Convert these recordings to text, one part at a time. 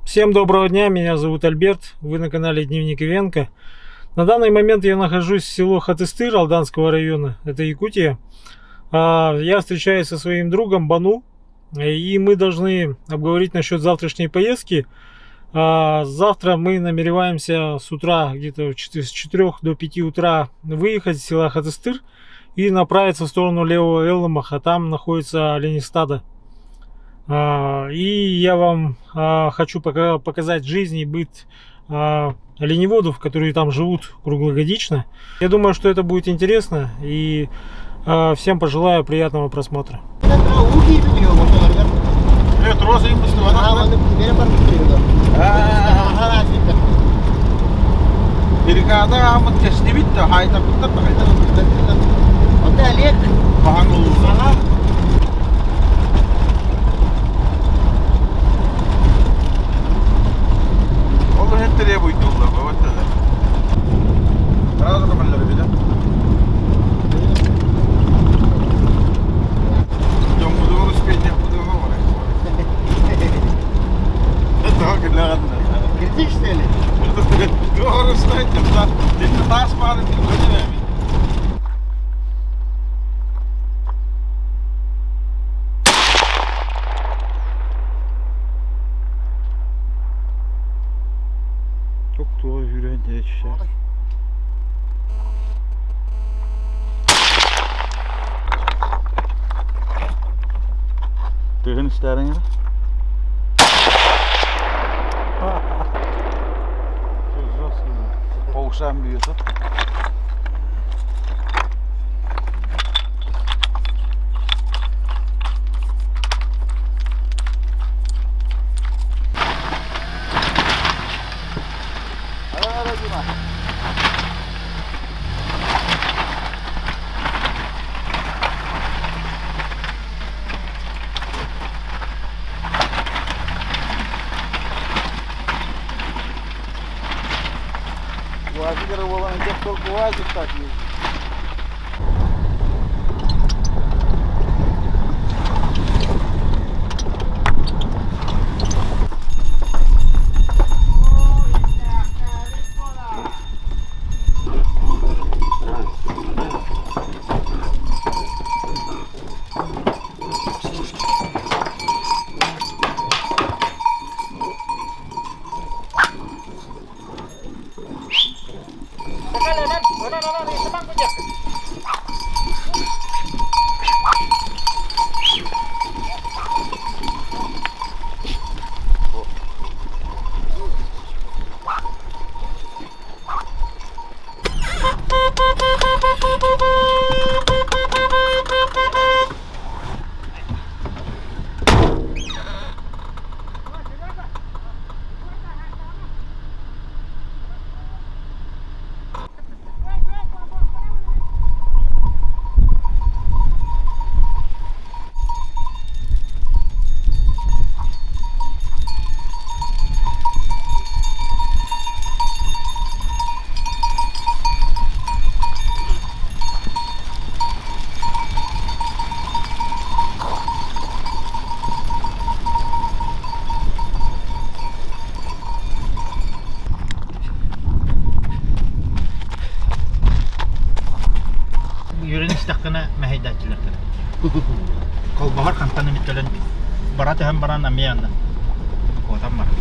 Всем доброго дня, меня зовут Альберт, вы на канале Дневник Ивенко. На данный момент я нахожусь в село Хатыстыр Алданского района, это Якутия. Я встречаюсь со своим другом Бану, и мы должны обговорить насчет завтрашней поездки. Завтра мы намереваемся с утра, где-то с 4 до 5 утра выехать из села Хатыстыр и направиться в сторону Левого Элломаха, там находится оленестадо. И я вам хочу пока показать жизнь и быт оленеводов, которые там живут круглогодично. Я думаю, что это будет интересно, и всем пожелаю приятного просмотра. Ол иһин буйдуллар, бабаттада. Сразу көмөллөр бile. Дьоммутугар успейдиэхпитигэр бар. Это кэллэҕин. Кирдик что ли? Таас баарын билбэтим. Çok yürüyen şey. Тыгын истәриң По ушам бьет. УАЗик буолан только УАЗик так ездит. Үөрэн истэххинэ мэһэйдээччилэр Холбоһор хантан эмит кэлэн бара түһэн баран эмиэ анна куотан барар.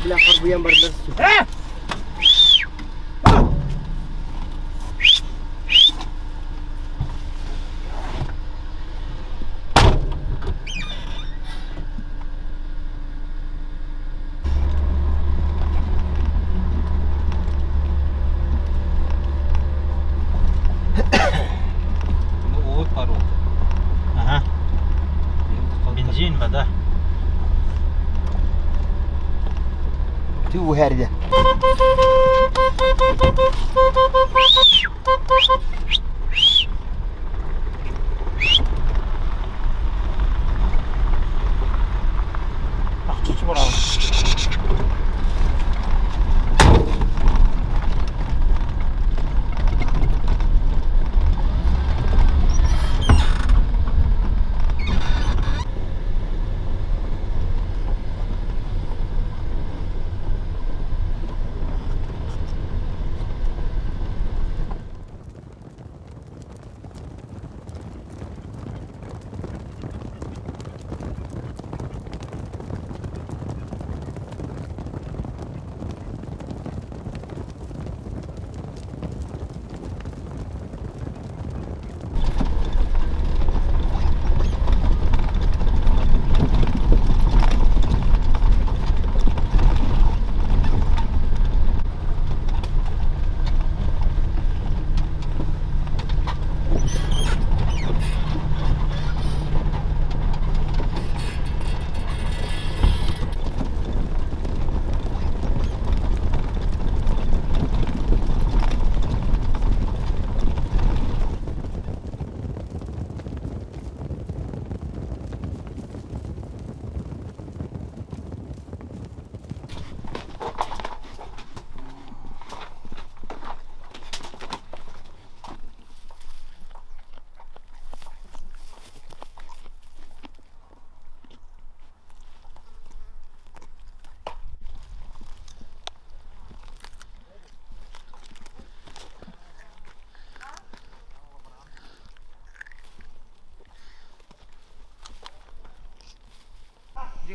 Бля, хорбуйан бардар. Ага. Бензин, вода. Ты уһэрдэ.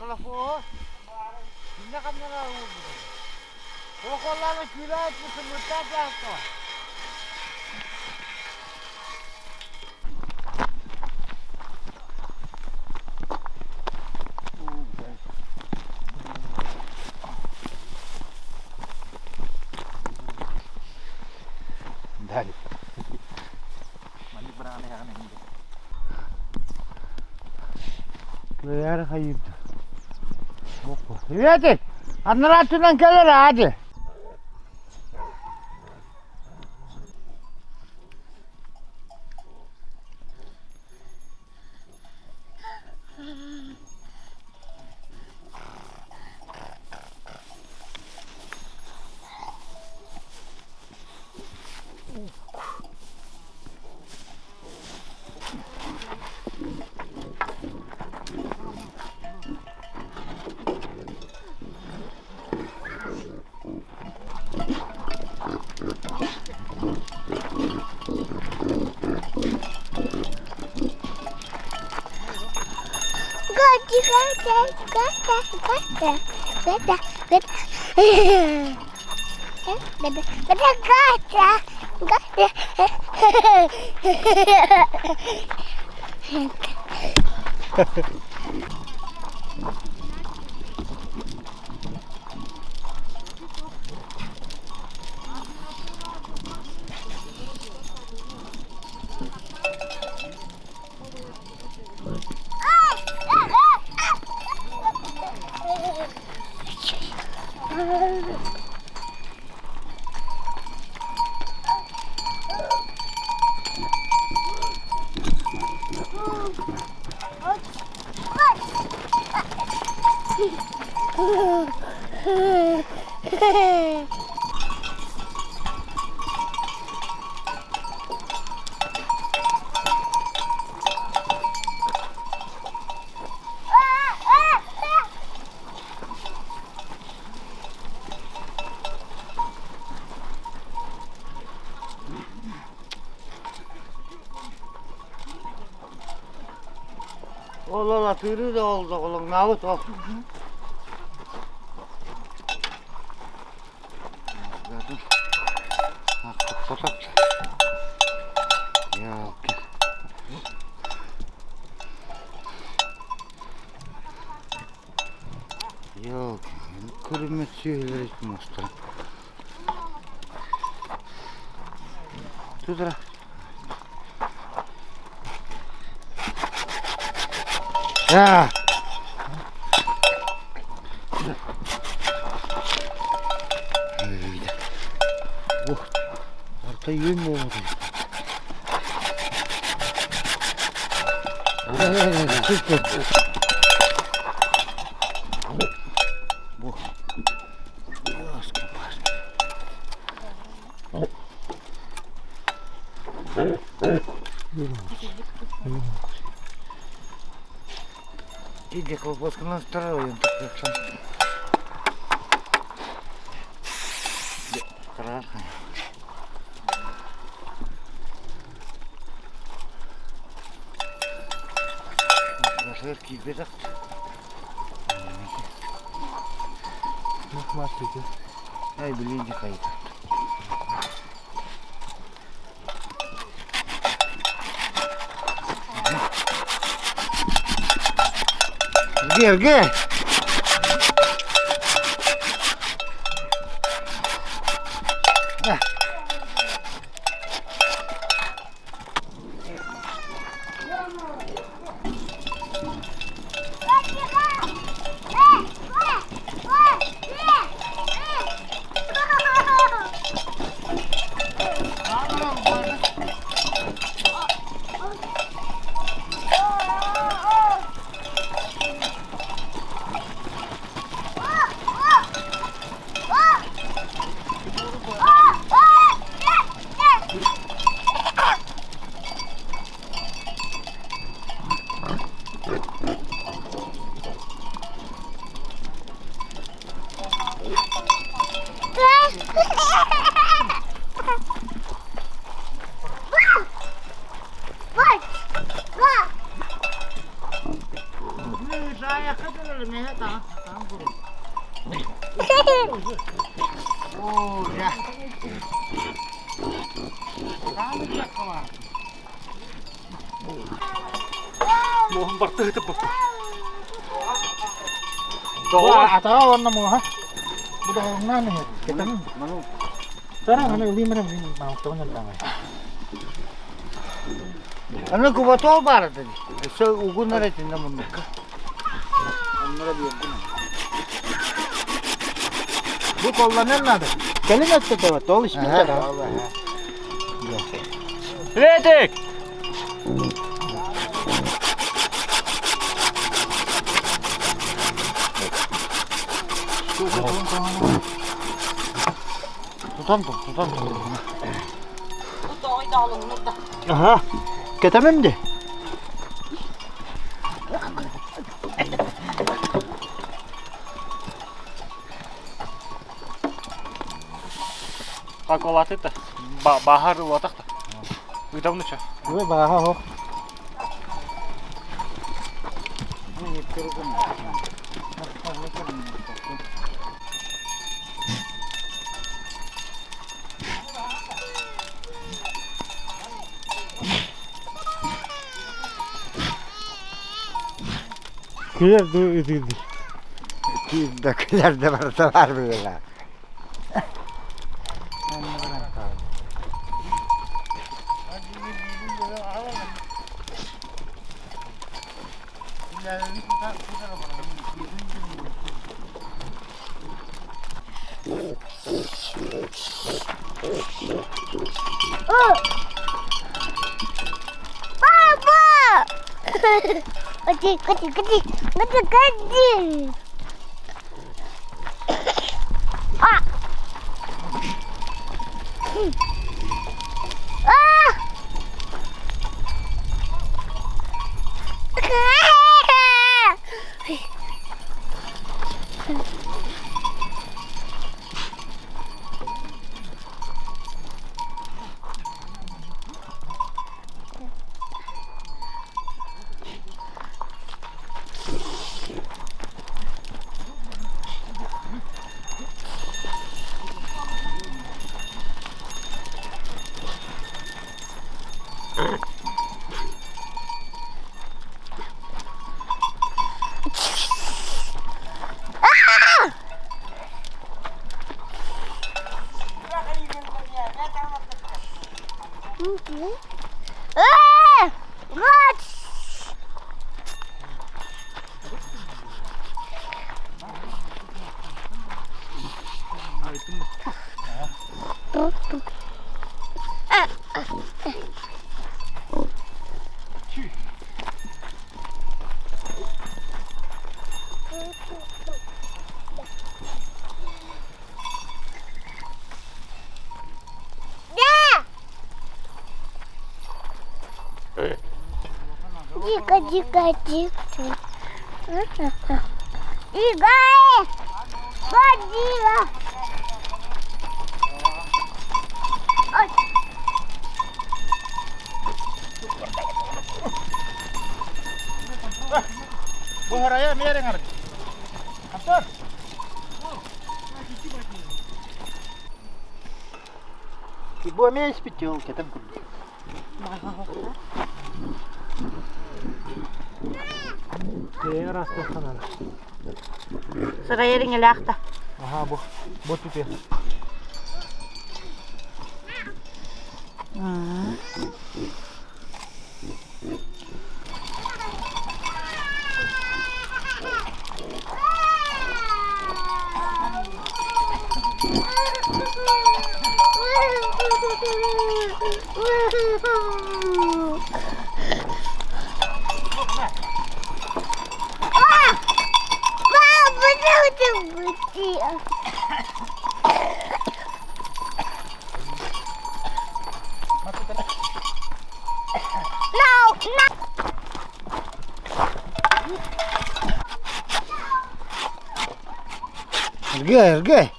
Дихлофо. Кинне ханнара уурбутун. Олохоллаана күүлээх сымыттаах дьаһалта. Дали. Маннык быраҕан иһэҕин эһиги. Кыайаары хайыырда. Приветик! Аннарааччынан кэлэр аады. Ол ол атыыры да ол доҕолоҥнообут ол. Елки. Елки. Көрүммэт сүөһүлэр мустар. Тутара. Аа. Арта үөн буолбут. Бу. Иди колбасканан второй киирбэтэх. Ай, блин, хайта. Герге! Муоһун барты ытыппыппыт. Атаҕа уонна муоһа. Бу доҕоруҥнаан иһэр. Кэтэн. Тара, аны ылыым эрэ, маалтабын элбэҕэ. Аны куботуол баар этэ дии. Өссө угун эрэ итиннэ муннукка. Оннура биэрдим. Бу колланыан наада. Кэлин өттө ол испит Приветик! Тутан тур, тутан тур. Аха, кэтэмим де. Каколаты-то. Баһар улатах-то. Ыытабын уча. Ой, бааһа оһох. Күлэр дуу ытыыр Киирдэ күлэр да барыта баар быһыылаах. Папа! Ходи, ходи, ходи, ходи, ходи. А! А! Э! Вот! Да! Дико, дико, дико. Игорь! Годзилла! Ой. Бу харайа эмиэ эрэ Антон! Бу эмиэ испит ол кэтэн курдук. Сарайар иҥэлээх да. Ага, бу. Бу түтэ. No, no. Эргэ, эргэ.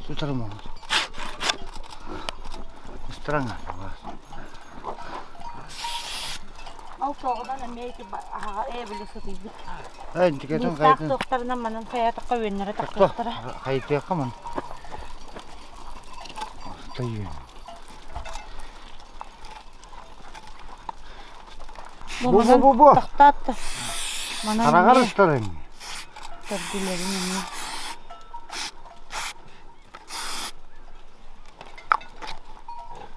Сутарым Странно. Ол тоҕунан эмиэ ити аһаҕа ээ били сытыйбыт. Энтикетин Быыстаах хайтын. туохтарынан манан хайаатахха үөннэрэ тахсыахтара. Хайтыахха ман. Тайын. Бу Бу, манан бу, бу. тахтаат да. Манан Хараҕар эмиэ ыстарын. төрдүлэрин эмиэ.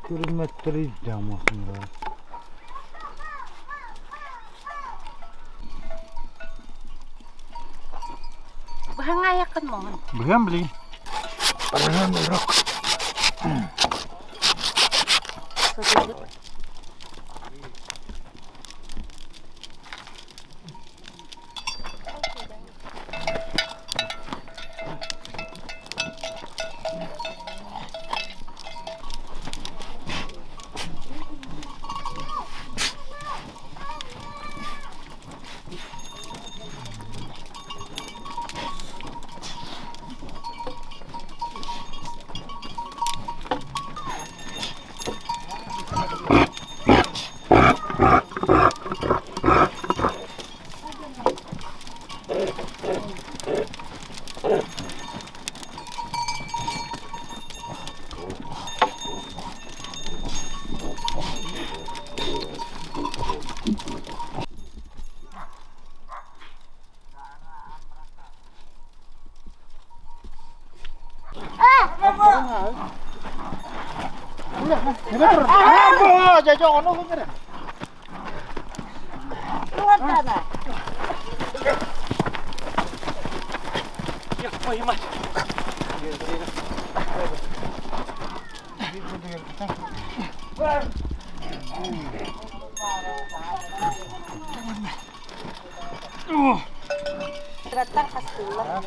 Көрүммэттери дамасындар. Быһаҥа айаккын моҥун. Быһан билин. Быһан урок. Сытыйбыт. Кыраттар хастыыллар.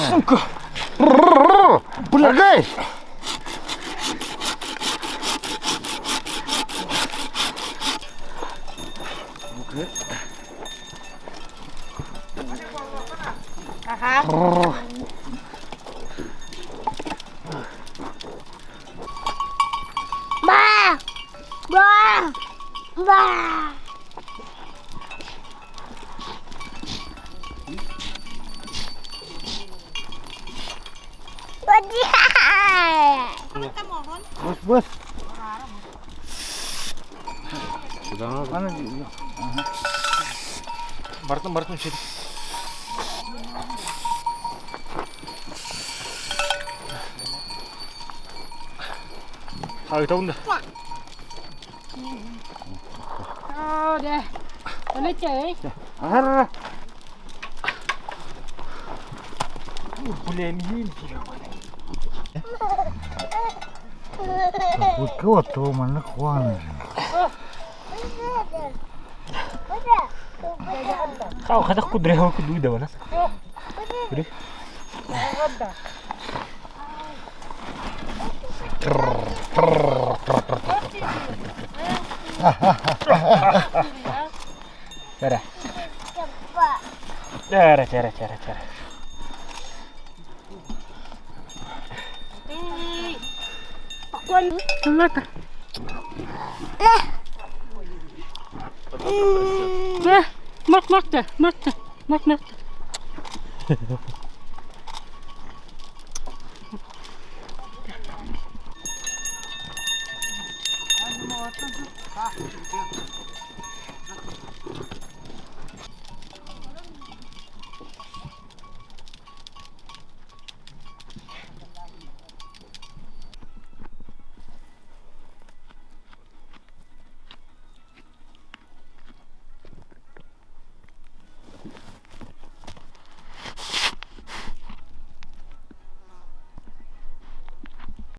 Сука! Блядь! Аха. Ба! Ба! Ба! Бус бус. Аны Бартын бартын шет. Айтауында. Ара. Бля, мин. Бутка отто манна куаны. Хау хатах кудре хау куду да вана. Чара. Чара, чара, чара, чара. Мак мак да, мак да, мак мак.